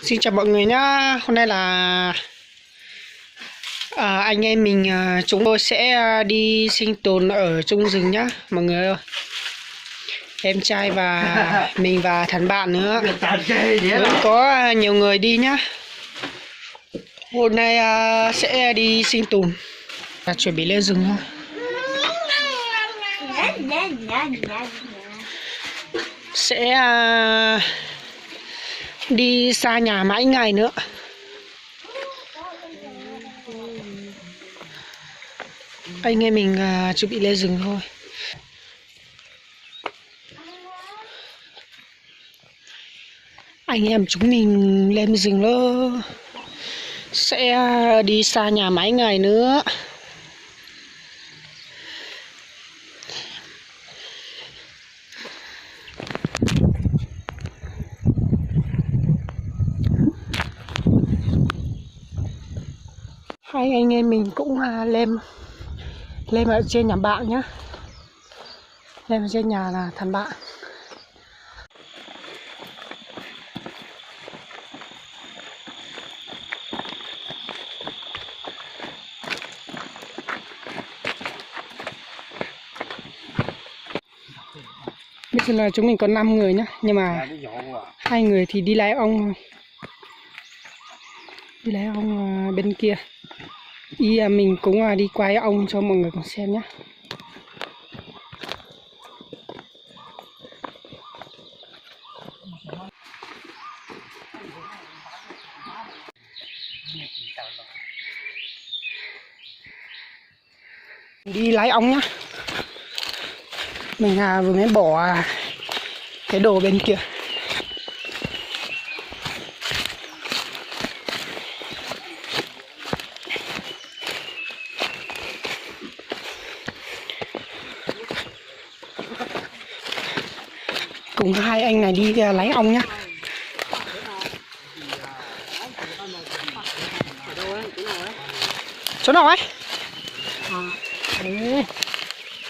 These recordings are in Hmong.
Xin chào mọi người nhá. Hôm nay là à, anh em mình à, chúng tôi sẽ đi sinh tồn ở trong rừng nhá mọi người. Em trai và mình và thằng bạn nữa. Vẫn có à, nhiều người đi nhá. Hôm nay à, sẽ đi sinh tồn. Là chuẩn bị lên rừng thôi. Sẽ à, đi xa nhà mãi ngày nữa. Anh em mình à, chuẩn bị lên rừng thôi. Anh em chúng mình lên rừng lắm. Sẽ đi xa nhà mãi ngày nữa. Hai anh em mình cũng à, lên lên ở trên nhà bạn nhá. Lên trên nhà là thằng bạn. Bây giờ là chúng mình có năm người nhá, nhưng mà hai người thì đi lái ong, đi lái ong à, bên kia. Ý à, mình cũng à, đi quay ong cho mọi người cùng xem nhá. Đi lái ong nhá. Mình à, vừa mới bỏ à, cái đồ bên kia. Cùng hai anh này đi à, lái ong nhá. Chỗ nào ấy? Ê,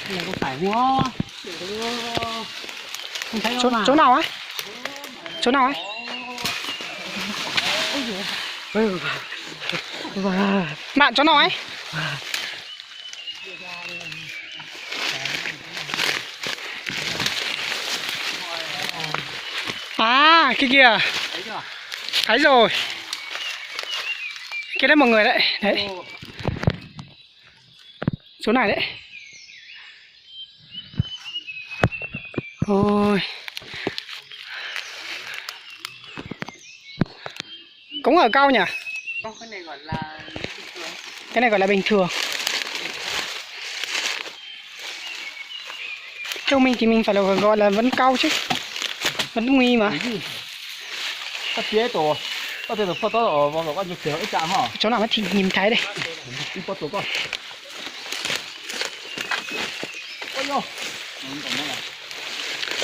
này có phải không? Không thấy. Chỗ, không à? Chỗ nào ấy? Chỗ nào ấy? Ôi giời. Ôi giời. Bạn, chỗ nào ấy? À, kia kìa. Thấy rồi. Kia đấy mọi người đấy. Đấy. Chỗ này đấy. Ôi. Cũng ở cao nhỉ? Cái này gọi là bình thường. Theo mình thì mình phải là gọi là vẫn cao chứ. Vẫn nguy mà. Chỗ nào mà thì nhìn thấy đây.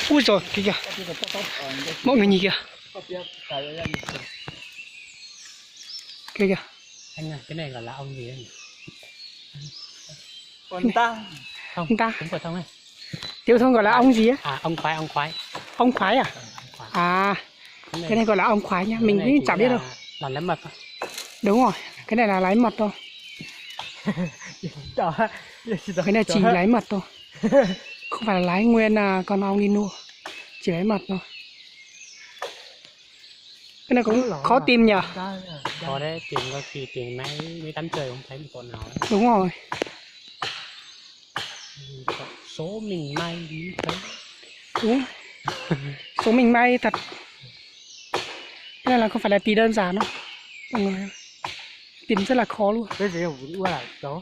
Ui rồi, kìa kìa. Mọi người nhìn kìa. Kìa kìa. Anh ơi, cái này gọi là ong gì đấy nhỉ? Con ta. Không, không phổ thông này. Tiểu thông gọi là ong gì á? À, ong khoái, ong khoái. Ong khoái à? Ờ, ong khoái. À, cái này gọi là ong khoái nha. Cái này mình cũng chả biết đâu. Là, là lấy mật thôi. Đúng rồi, cái này là lấy mật thôi. Cái này chỉ lấy mật thôi. Không phải là lấy nguyên à, con ong đi nuôi. Chỉ lấy mật thôi. Cái này cũng khó tìm nhỉ? Khó đấy, tìm có khi tìm mấy, mấy tấm trời không thấy một con nào đấy. Đúng rồi. Số mình may thì thấy. Đúng. Số mình may thật. Cái này là không phải là tìm đơn giản đâu. Mọi người, tìm rất là khó luôn. Cái gì cũng ua là chó.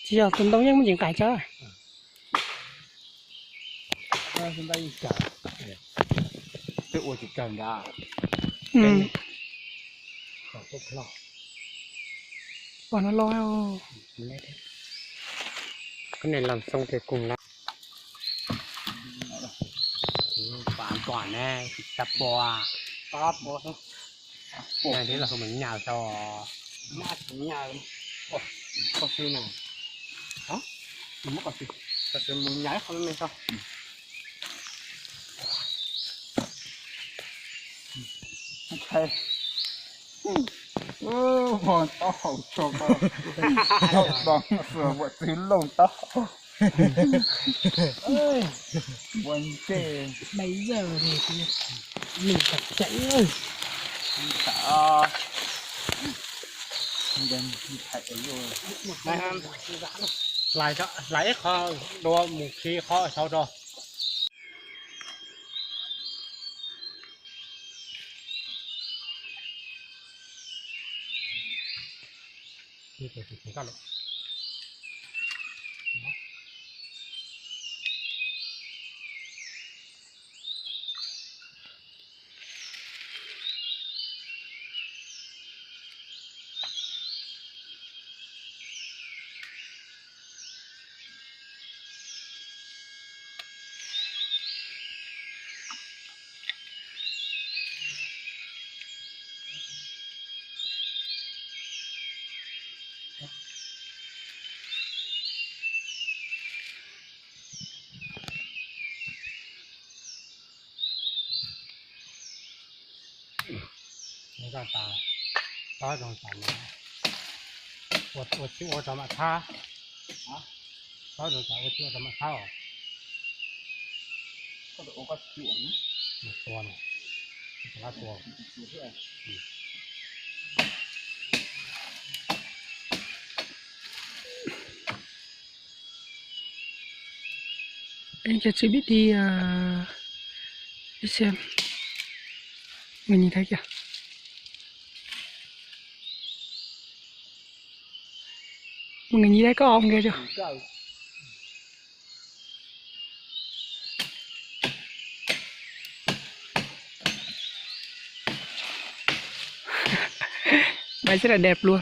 Tsis yog tus ntoo yeej muaj ceev qais tsawv. Twb ua tsis kawg ntag. Ua no loj. Cái này làm xong thì cùng lắm. pom ne, tsis tau pom. Tsis tau pom. Pom. Nag hli los mus nyas tau. Nyas, nyas. Koj xwb na. Hả? Mus koj xwb. Koj xwb mus nyas ib qho me me tso. Thais. Ua taub hau tso koj. Tau tau xua ua txwv looj taub hau. Ua ntej. Bây giờ thì mình phải chạy ơi. Thais. Hlais ib qho dua mus khi qhov saud rau. Ua, ua, ua rau mam thab. Txhob ua, ua rau mam thab os. Tua, tua. Em cho chị biết đi, à, đi xem. Người nhìn thấy kìa. Mọi người nhìn thấy có ong kìa chưa? Máy rất là đẹp luôn.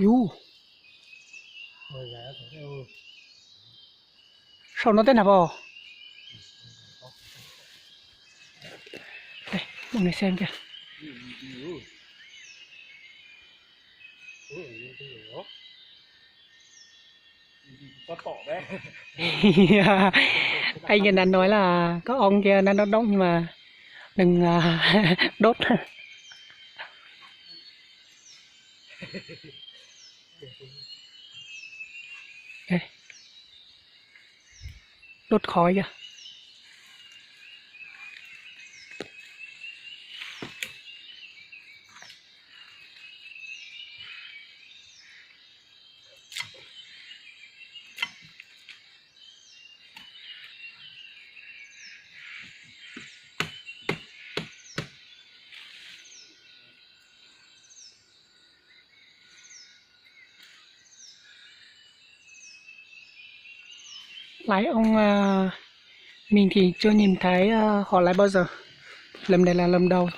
Ui ú. Sau no tej nab pom. Đây, mọi người xem kìa. Anh Nhật đã nói là có ong kia nó đóng đóng nhưng mà đừng, à, đốt. Ê, đốt khói kìa. Lái ong, à, mình thì chưa nhìn thấy, à, họ lái bao giờ. Lần này là lần đầu.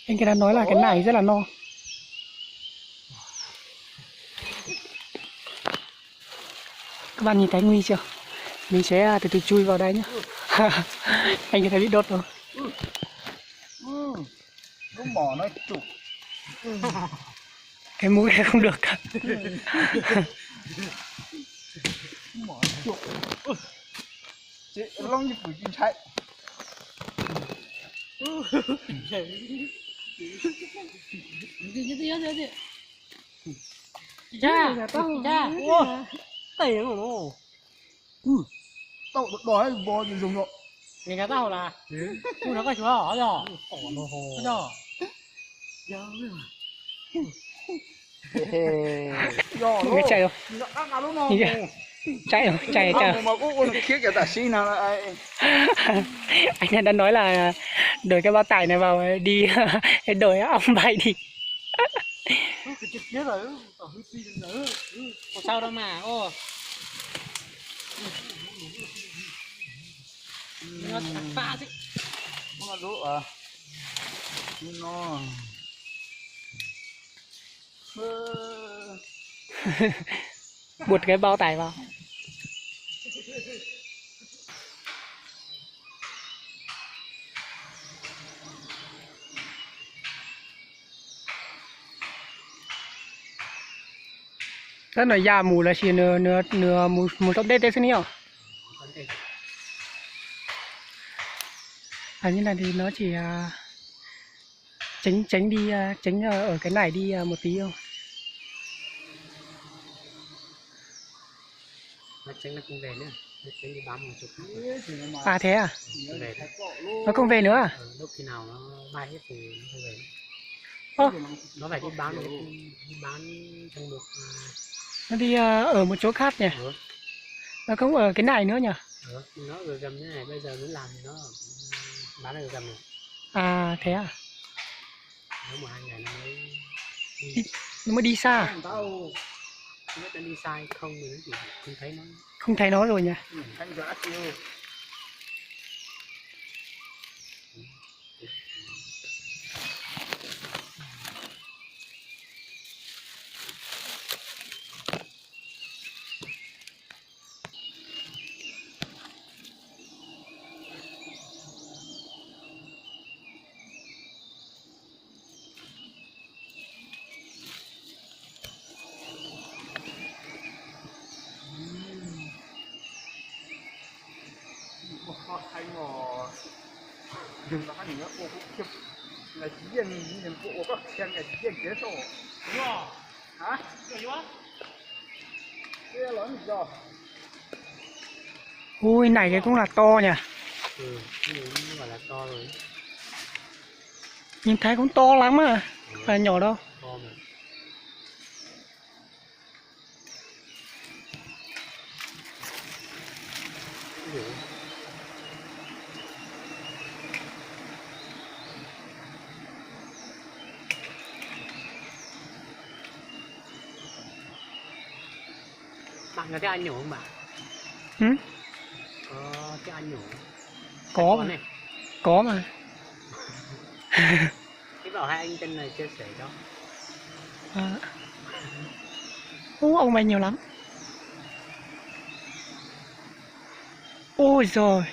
Anh cái đã nói là cái này rất là no. Các bạn nhìn thấy nguy chưa? Mình sẽ từ từ chui vào đây nhé. Anh có thấy bị đốt không? Lub mom no tsum. Cái mũi này không được. Lub mom tsum. Ces loob ib pwm ci ntshai. Tau, tau, tau, tau, tau, tau. Chạy rồi. Chạy rồi, chạy, chạy. Anh đã nói là đổi cái bao tải này vào đi, đổi ong bay đi. Ua sau rau mas, ua. Nws no tsis tag paj xwb. Ua lub, lub no. Buộc cái bao tải vào. Tab no ya mus los sis nws, nws, nws mus, mus tom dej teb xwb ne yom? Hình như là thì nó chỉ, à, tránh, tránh đi, à, tránh, ờ, ở cái này đi, à, một tí không? Nó tránh nó không về nữa. Nó tránh đi bám một chỗ khác rồi. À thế à? Không về nữa. Nó không về nữa à? Ờ, lúc khi nào nó bay hết thì nó không về nữa. Ơ. Nó phải đi bám, đi bám trong một, à, nó đi, ờ, ở một chỗ khác nhỉ? Ờ. Nó không ở cái này nữa nhỉ? Ờ, nó ở gầm như này, bây giờ nó làm thì nó bám ở gầm này. À, thế à? Nó một hai ngày nó mới đi. Đi, nó mới đi xa à? Không biết nó đi xa hay không, mình cũng không thấy nó. Không thấy nó rồi nhỉ? Ui, này cái cũng là to nhỉ. Ừ, cái này cũng gọi là to rồi. Nhìn thấy cũng to lắm á, không phải là nhỏ đâu. To mà. Bạn có thích ăn nhổ không bạn? Ừ? Có thích ăn nhổ? Có mà. Có mà. Thế bảo hai anh trên này chia sẻ cho. À. Ú, ông này nhiều lắm. Ôi rồi.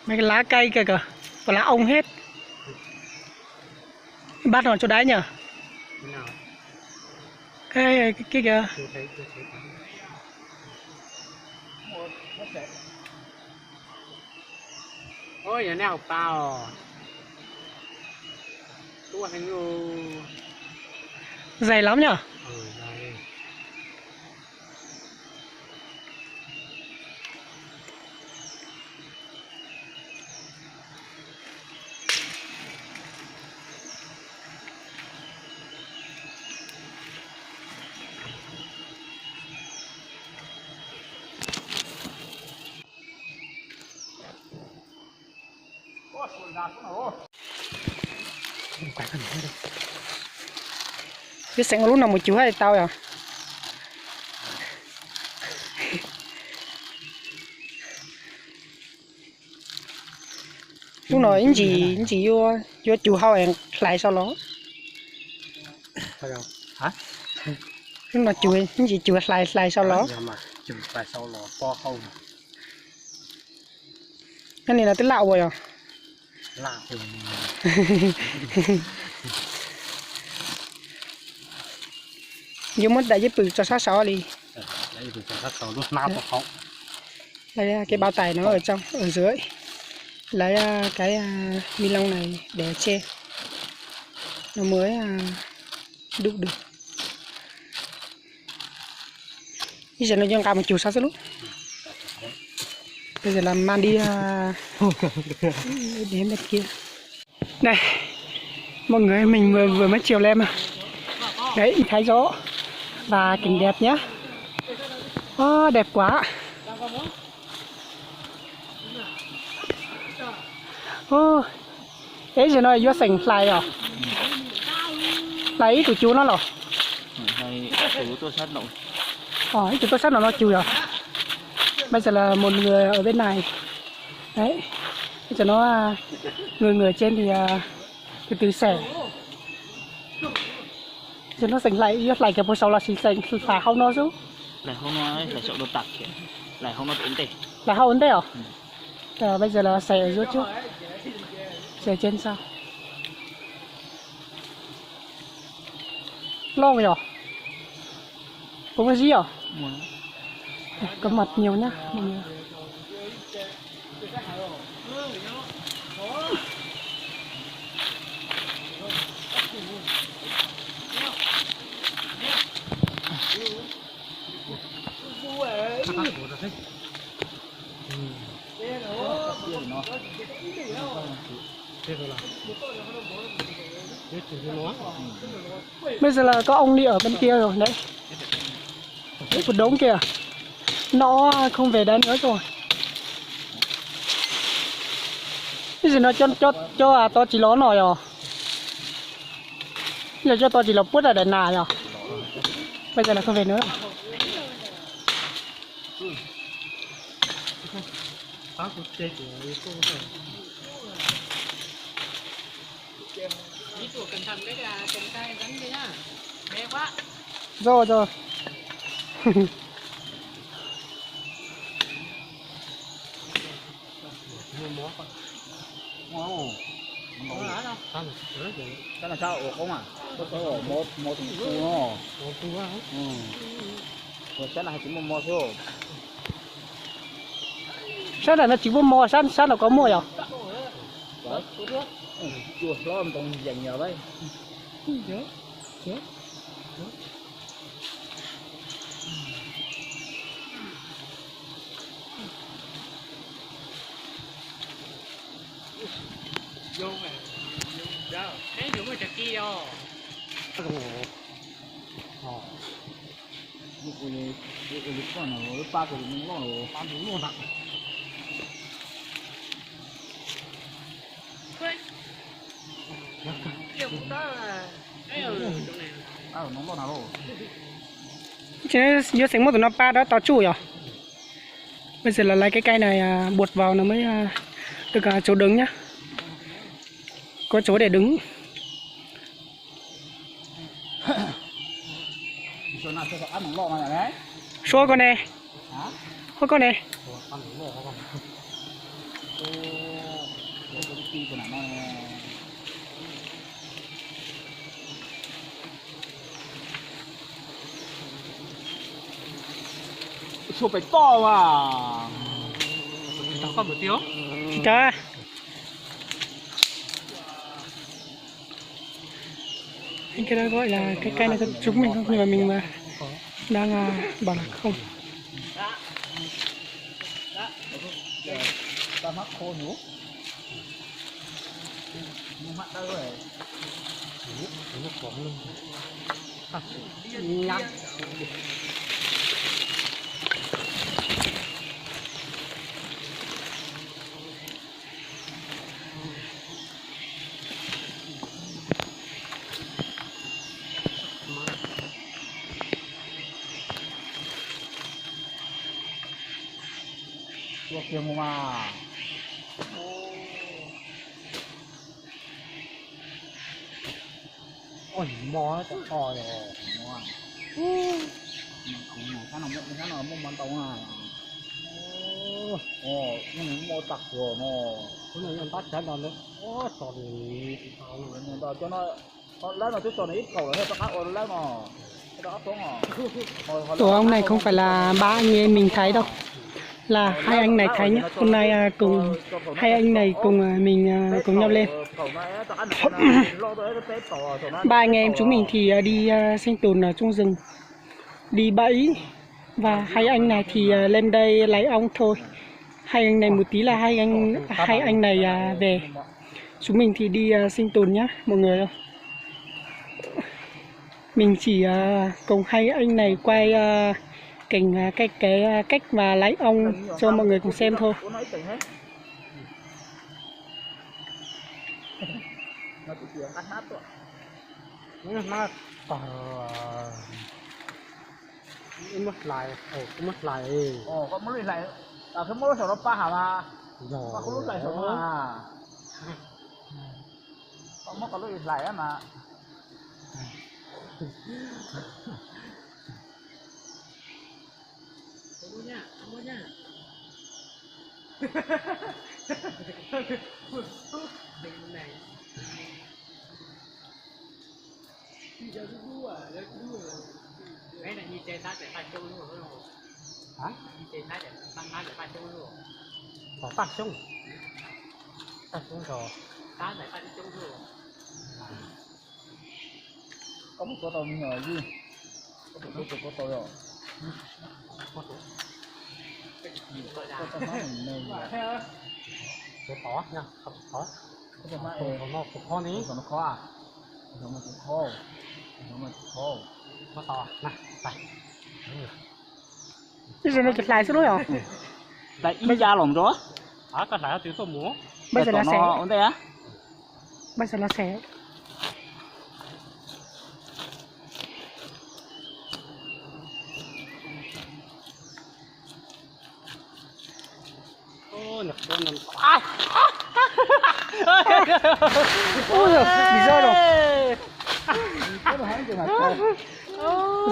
Mấy cái lá cây kìa kìa. Toàn lá ông hết. Bắt nó cho đấy nhỉ? Thế nào? Cái, cái kia kìa. Chưa thấy, chưa thấy. Ôi, giờ này học pau. Tua hành lu. Dày lắm nhỉ? Ừ, dày. Peb xeem ua lub no mus cuv haj tau yom. Lub no ib ntsis, ib ntsis yuav, yuav cuv hau hlais sau los. Lub no cuv, ib ntsis cuv hlais, hlais sau los. Nyob li no twb laj ua yom. Yuav muab daim ceb pwm tso sab saud li. Lawv cái bao tải nó ở trong, ở dưới. Lấy cái ni lông này để che. Nó mới đục được. Ib zaug no yuav nqa mus cug sab xwb lub. Bây giờ là mang đi, à, để bên kia. Đây, mọi người, mình vừa, vừa mới chiều lên mà. Đấy, mình thấy rõ và cảnh đẹp nhá. Ơ, đẹp quá. Ơ, ib zaug no yuav xeem hlais os. Hlais ib tug cug no los? Ib tug tuaj sab no no cug yog. Bây giờ là một người ở bên này. Đấy. Ib zaug no, à, người, người trên thì, à, từ từ xẻ. Ib zaug no xeem hlais, yuav hlais kiag puag saud los sis xeem hlais hauv no xwb? Hlais hauv ua ntej os. Bây giờ là xẻ ở dưới trước. Xẻ trên sau. Loj yog. Puas muaj zib os? Có mật nhiều nhá. Bây giờ là có ông đi ở bên kia rồi đấy. Cái cột đống kìa. Nó không về đấy nữa rồi. Cái gì nó cho, cho, cho, à, to chỉ ló nổi rồi. Giờ cho to chỉ ló puốt ở đây nà rồi. Bây giờ là không về nữa. Rồi, rồi. Sab no sab ua qoob mas, sab ua mov, mov tus tu no. Sab no tsis muaj mov xwb. Sab no tsis muaj mov, sab, sab no koj muaj yog? Cua hlob ntoo yees yog lawm. Yuav xeem muab tus no pab rau tau tsuj yog. Bây giờ là lấy cái cây này, à, buộc vào nó mới, à, được, à, chỗ đứng nhá. Có chỗ để đứng. Suav koj ne. Koj ne. Sua pem toj mas. Tsis tau koj mus ti os. Tsis tau. Cái đó gọi là cái cây này chúng mình không, nhưng mà mình mà đang, à, bảo là không. Ua kiag mus mas. Oj, mos cov qos os, mos. Sab no muaj, sab no muaj mos ntau na. Tus no ib kaum lawm, rov qab ua lawm no. Tua ông này không phải là ba anh em mình Thái đâu, là hai anh này Thái nhé. Hôm nay à, cùng hai anh này cùng à, mình à, cùng nhau lên. Ba anh em chúng mình thì à, đi à, sinh tồn ở trong rừng, đi bẫy, và hai anh này thì à, lên đây lấy ong thôi. Hai anh này một tí là hai anh hai anh này à, về. Chúng mình thì đi à, sinh tồn nhá mọi người. Mình chỉ à, cùng hai anh này quay à, cảnh à, cái cái à, cách mà lấy ong cho mọi người cùng xem thôi. Muab hlais, muab hlais, muab hlais. Koj muab lub saum no pab has mas, koj lub hlais saum no, koj muab koj lub hlais mas. Hả? Tau tag xyoob, tag xyoob rau. Koj muab tuav tau me nyuam yij, koj puas tuav tau yom? Koj tau hmab me me, tov, tov, tov no khob ne, tov no khob, tov no khob, tov no khob. Ib zaug no ces hlais xwb lub yom? Hlais ib ya los nrov. Koj hlais twg tuaj mus. Npaj xav los xev. Npaj xav los xev. Ui, bị rơi rồi.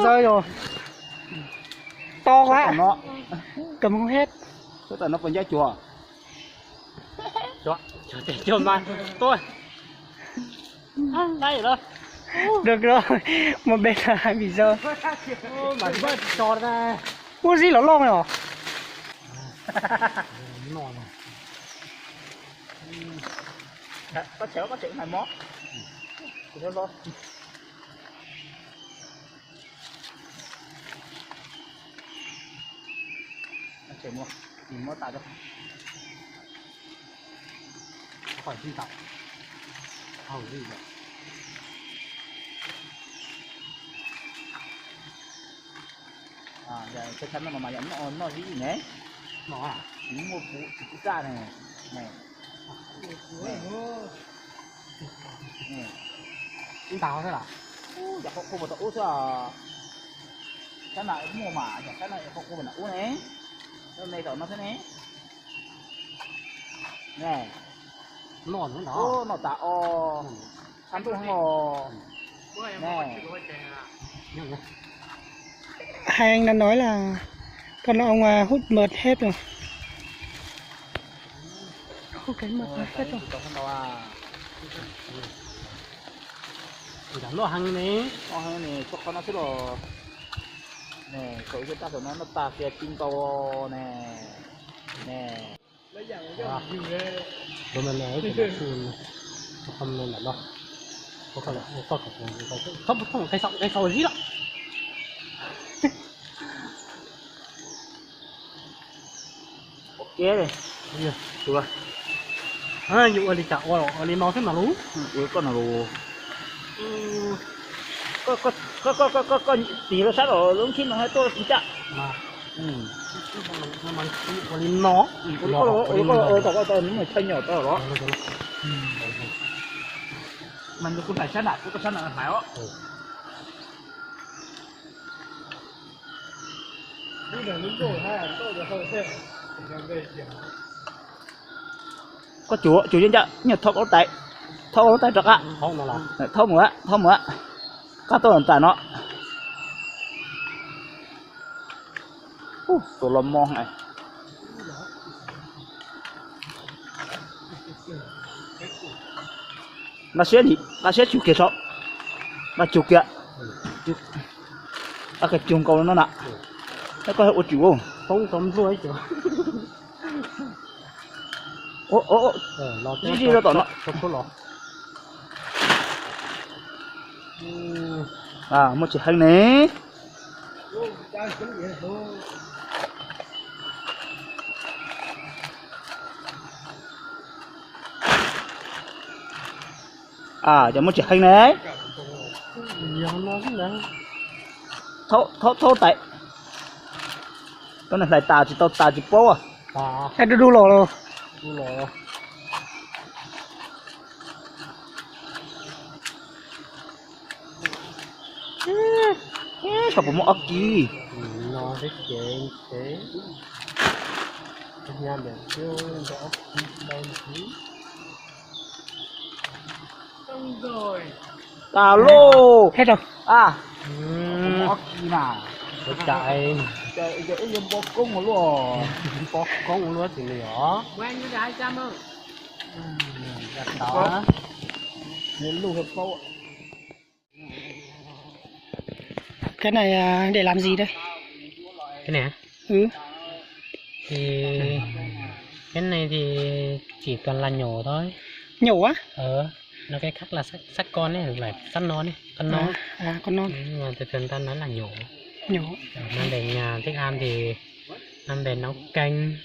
Rơi rồi. To quá. Nó, cầm không hết. Có phải nó còn dao chùa? Chùa, chùa, chùa mà. Tôi. Đấy rồi. Được rồi. Một bên là hai bị rơi. Ôi, mà bớt cho ra. Ui, gì lỏ lon rồi. Có chèo, có chèo này mó. Nó chảy mua, tìm mua tại đâu. Khỏi di động. Hầu gì vậy? Ces thaum no mas yog noj, noj zib ne. Noj a, tsis muaj kuv, tsis kuv txaj ne. Ne. Ntau xwb las. Yog qhov qhua puas tau ub xwb. Sab na muaj mas yog sab na qhov qhua puas tau ub ne. Me tom no xwb ne. Ne. Noj tas os. Sab ntuj os. Ne. Hai anh đã nói là con ong à, hút mật hết rồi. Hút cái mật này hết rồi. Noj heev ne, noj heev ne, txog qhov no xwb los. Ne, thaum ub tag thaum no noj tag kiag tsis nkaus ne. Ne. Ua me me, ua me me ntawm no, ua me me ntawm no, ua me me ntawm no, qhov qhov qhov zib lawm. Ua ke, yus ua li cas ua los ua li no xwb mas lub, ua koj no los, koj, koj, koj, koj, koj tis los sab los lub nkhib no tuaj ncaj. Ua li no, ua li no, ua li no, ua li no, ua li no, ua li no. Mas nws kuj hlais sab nram, kuj sab nram hlais os. Koj cuav, cuav ncaj ncaj, nyiam thauj lub tais, thauj lub tais rov qab. Thauj mus, thauj mus, qab tuaj tas no. Tus los mog. Nqa siab, nqa siab tsum kiag saum. Nqa tsum kiag. Nqa kiag tsum nkaus no na. Koj ua tsum. Zib zib rau tom no. Muaj tsis heev ne. Cov muaj tsis heev ne. Thaub tais. Tau hlais tas tsis tau tas tsis paub. Du du los. Thaum puas muaj ob kis. Tas lauj. Ob kis na. Ua cas ib yuav npo koob ua luaj, npo koob ua luaj tsis li os. Cái này à, để làm gì đây? Cái này hả? Ừ. Thì cái này thì chỉ toàn là nhổ thôi. Nhổ á? Ờ, nó cái khác là xác, xác con ấy, không phải xác non ấy, con non. À, à, con non. Ừ, nhưng mà thường thường ta nói là nhổ. Nhổ. Ờ, mang về nhà thức ăn thì mang về nấu canh.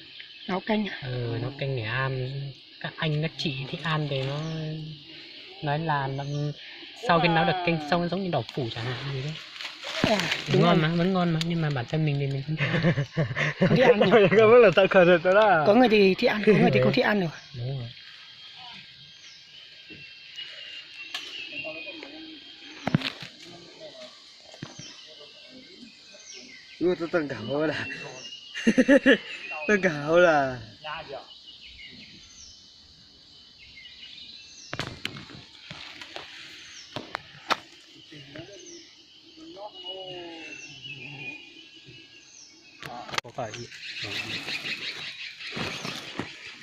Nấu canh à? Ừ, nấu canh để ăn. Các anh các chị thích ăn thì nó nói là nó, sau khi nấu được canh xong nó giống như đậu phụ chẳng hạn gì đấy. À, đúng rồi. Ngon mà, vẫn ngon mà, nhưng mà bản thân mình thì mình không thích ăn. Không thích ăn nhỉ? Có người thì thích ăn, có người thì không thích ăn được. Đúng rồi. Ua, tau nkag hauv lawm. Tau nkag hauv lawm.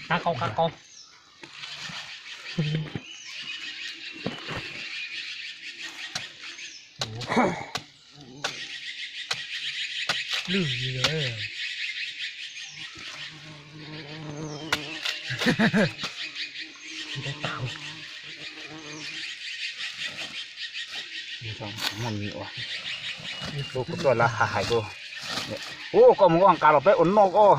Qab qau, qab qau. Lwj li. Muaj me nyuam, kuv tuaj lawv hais hais kuv, ub, koj mus ua nqa los peb ua noj koj.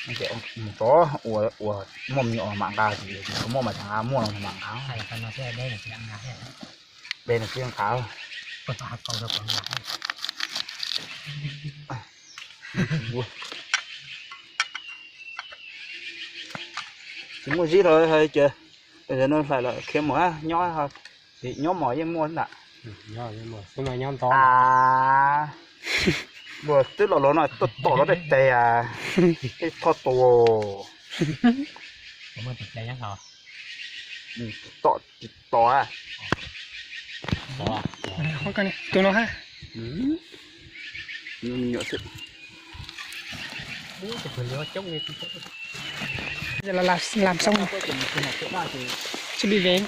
Mus tod ua, ua muaj me nyuam mam nqa, muaj mas tseem nqa, muaj los mam nqa. Dej no tsis nqa. Tsis muaj zib los ces, no hlais los khiav mus nyob, nyob mos yeej muaj ntag. Luag twb los los no tuaj tom los tej tes, tej thoj tus. Tom tsis tom. Tus no ha. Nyuam xwb. Giờ là làm, làm xong rồi. Chuẩn bị về.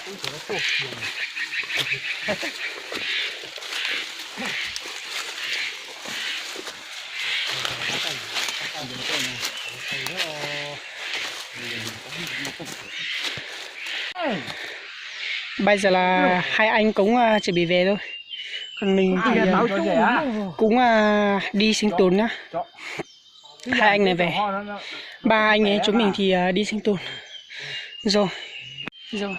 Bây giờ là hai anh cũng, à, chuẩn bị về thôi. Còn mình thì, à, cũng, à, đi sinh tồn nhá. Hai anh này về. Ba anh em chúng mình thì, ờ, đi sinh tồn. Rồi. Rồi.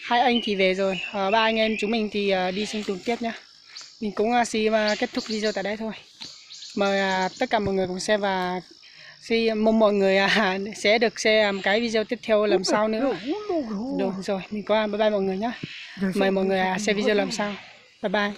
Hai anh thì về rồi. Ờ, ba anh em chúng mình thì, ờ, đi sinh tồn tiếp nhá. Mình cũng, ờ, xin, ờ, kết thúc video tại đây thôi. Mời, ờ, tất cả mọi người cùng xem và xin mong mọi người, à, sẽ được xem cái video tiếp theo lần sau nữa. Được rồi, mình có bye bye mọi người nhá. Mời mọi người, à, xem video lần sau. Bye bye.